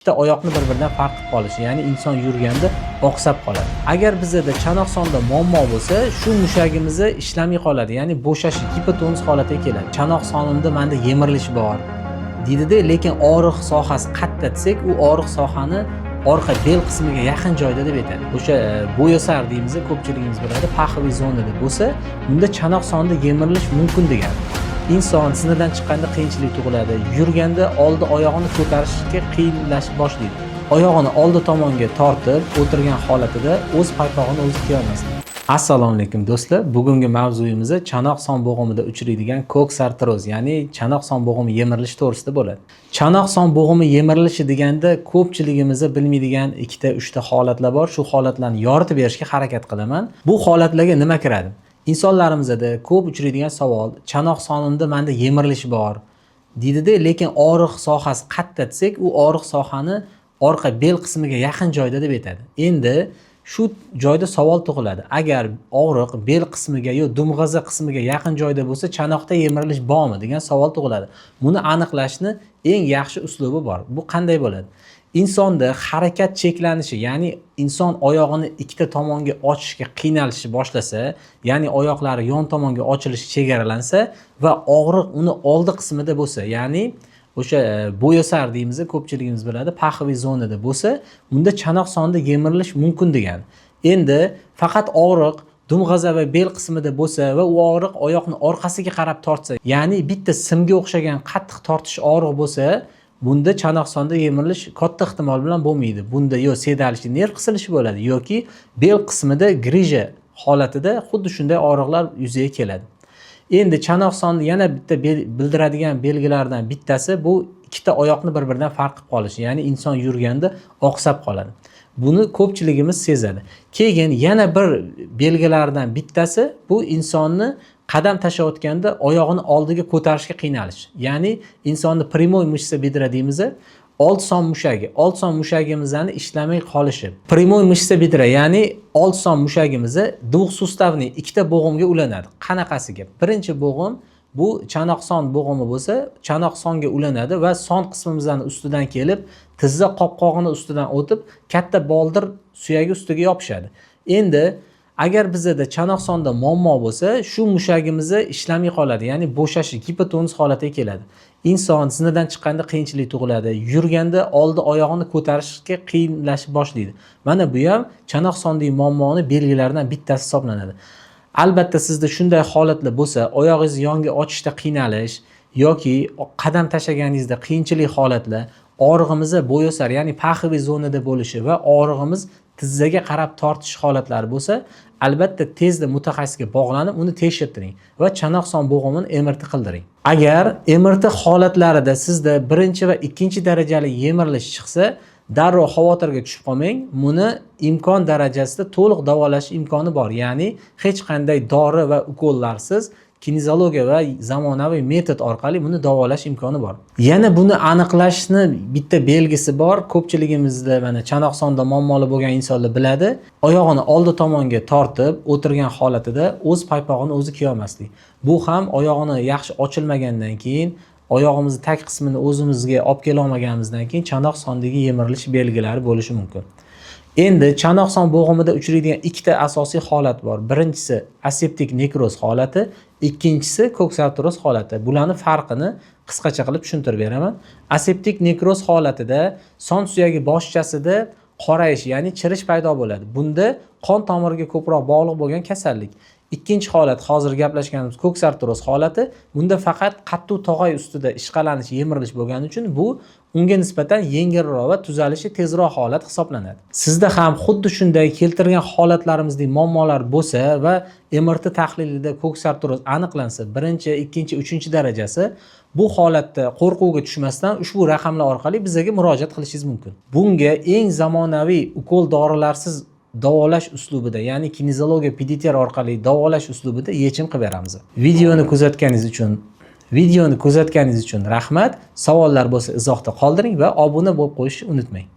Ikkita oyoqni bir biridan farq qilib qolishi, ya'ni inson yurganda oqsab qoladi. Agar bizada chanoq sonda muammo bo'lsa, shu mushagimizni ishlamay qoladi, ya'ni bo'shashi, gipotonus holatiga keladi. Chanoq sonimda manda yemirilish bor deydida, lekin og'riq sohasi qayerda desak, u og'riq sohani orqa bel qismiga yaqin joyda deb aytadi. O'sha bo'yosar deymiz, ko'pchiligimiz biladi, паховый zonada bo'lsa, bunda chanoq sonda yemirilish mumkin degani. Inson zinadan chiqqanda qiyinchilik tug'iladi, yurganda oldi oyog'ini ko'tarishga qiyinlashib boshlaydi, oyog'ini oldi tomonga tortib o'tirgan holatida o'z paypog'ini o'zi kiyolmasdi. Assalomu alaykum, do'stlar! Bugungi mavzuyimiz chanoq son bo'g'imida uchraydigan koksartroz, ya'ni chanoq son bo'g'imi yemirilishi to'g'risida bo'ladi. Chanoq son bo'g'imi yemirilishi deganda ko'pchiligimiz bilmaydigan ikkita uchta holatlar bor. Shu holatlarni yoritib berishga harakat qilaman. Bu holatlarga nima kiradi? Insonlarimizda ko'p uchraydigan savol: chanoq sonimda manda yemirilish bor deydida, lekin og'riq sohasi qayerda desak, u og'riq sohani orqa bel qismiga yaqin joyda deb aytadi. Endi shu joyda savol tug'iladi: agar og'riq bel qismiga yo dumg'aza qismiga yaqin joyda bo'lsa, chanoqda yemirilish bormi degan savol tug'iladi. Buni aniqlashni eng yaxshi uslubi bor. Bu qanday bo'ladi? Insonda harakat cheklanishi, ya'ni inson oyog'ini ikkita tomonga ochishga qiynalishni boshlasa, ya'ni oyoqlari yon tomonga ochilishi chegaralansa va og'riq uni oldi qismida bo'lsa, ya'ni o'sha bo'yosar deymiz, ko'pchiligimiz biladi, паховый zonada bo'lsa, unda chanoq sonda yemirilish mumkin degani. Endi faqat og'riq dumg'aza va bel qismida bo'lsa va u og'riq oyoqni orqasiga qarab tortsa, ya'ni bitta simga o'xshagan qattiq tortish og'riq bo'lsa, bunda chanoq sonda yemirilish katta ehtimol bilan bo'lmaydi. Bunda yo седалищный nerv qisilishi bo'ladi yoki bel qismida грыжа holatida xuddi shunday og'riqlar yuzaga keladi. Endi chanoq sonni yana bitta bildiradigan belgilardan bittasi bu ikkita oyoqni bir biridan farq qilib qolishi, ya'ni inson yurganda oqsab qoladi. Buni ko'pchiligimiz sezadi. Keyin yana bir belgilardan bittasi bu insonni qadam tashlayotganda oyog'ini oldiga ko'tarishga qiynalish, ya'ni insonni прямой мышца бедра deymiz, old son mushagi, old son mushagimizni ishlamay qolishi. Прямой мышца бедра, ya'ni old son mushagimizni двухсуставный, ikkita bo'g'imga ulanadi. Qanaqasiga? Birinchi bo'g'im bu chanoq son bo'g'imi bo'lsa, chanoq songa ulanadi va son qismimizni ustidan kelib, tizza qopqog'ini ustidan o'tib, katta boldir suyagi ustiga yopishadi. Endi agar bizada chanoq sonda muammo bo'lsa, shu mushagimizni ishlamay qoladi, ya'ni bo'shashi, gipotonus holatiga keladi. Inson zinadan chiqqanda qiyinchilik tug'iladi, yurganda oldi oyog'ini ko'tarishga qiyinlashib boshlaydi. Mana bu ham chanoq sondagi muammoni belgilaridan bittasi hisoblanadi. Albatta, sizda shunday holatlar bo'lsa, oyog'ingizni yonga ochishda qiynalish yoki qadam tashlaganingizda qiyinchilik holatlar, og'rig'imiz bo'yosar, ya'ni паховый zonada bo'lishi va og'rig'imiz tizzaga qarab tortish holatlari bo'lsa, albatta tezda mutaxassisga bog'lanib, uni tekshirtiring va chanoq son bo'g'imini MRT qildiring. Agar MRT holatlarida sizda birinchi va ikkinchi darajali yemirilish chiqsa, darrov xavotirga tushib qolmang. Buni imkon darajasida to'liq davolash imkoni bor, ya'ni hech qanday dori va ukollarsiz kineziologiya va zamonaviy metod orqali buni davolash imkoni bor. Yana buni aniqlashni bitta belgisi bor. Ko'pchiligimizda mana chanoq sonda muammoli bo'lgan insonlar biladi, oyog'ini oldi tomonga tortib o'tirgan holatida o'z paypog'ini o'zi kiyolmaslik. Bu ham oyog'ini yaxshi ochilmagandan keyin, oyog'imizni tag qismini o'zimizga olib kelolmaganimizdan keyin chanoq sondagi yemirilish belgilari bo'lishi mumkin. Endi chanoq son bo'g'imida uchraydigan ikkita asosiy holat bor. Birinchisi aseptik nekroz holati, ikkinchisi koksartroz holati. Bularni farqini qisqacha qilib tushuntirib beraman. Aseptik nekroz holatida son suyagi boshchasida qorayish, ya'ni chirish paydo bo'ladi. Bunda qon tomiriga ko'proq bog'liq bo'lgan kasallik. Ikkinchi holat, hozir gaplashganimiz koksartroz holati. Bunda faqat qattiq tog'ay ustida ishqalanish, yemirilish bo'lgani uchun bu unga nisbatan yengilroq va tuzalishi tezroq holat hisoblanadi. Sizda ham xuddi shunday keltirgan holatlarimizdek muammolar bo'lsa va MRT tahlilida koksartroz aniqlansa, birinchi, ikkinchi, uchinchi darajasi, bu holatda qo'rquvga tushmasdan ushbu raqamlar orqali bizga murojaat qilishingiz mumkin. Bunga eng zamonaviy ukol dorilarsiz davolash uslubida, ya'ni kineziologiya PDT orqali davolash uslubida yechim qilib beramiz. Videoni kuzatganingiz uchun rahmat. Savollar bo'lsa, izohda qoldiring va obuna bo'lib qo'yishni unutmang.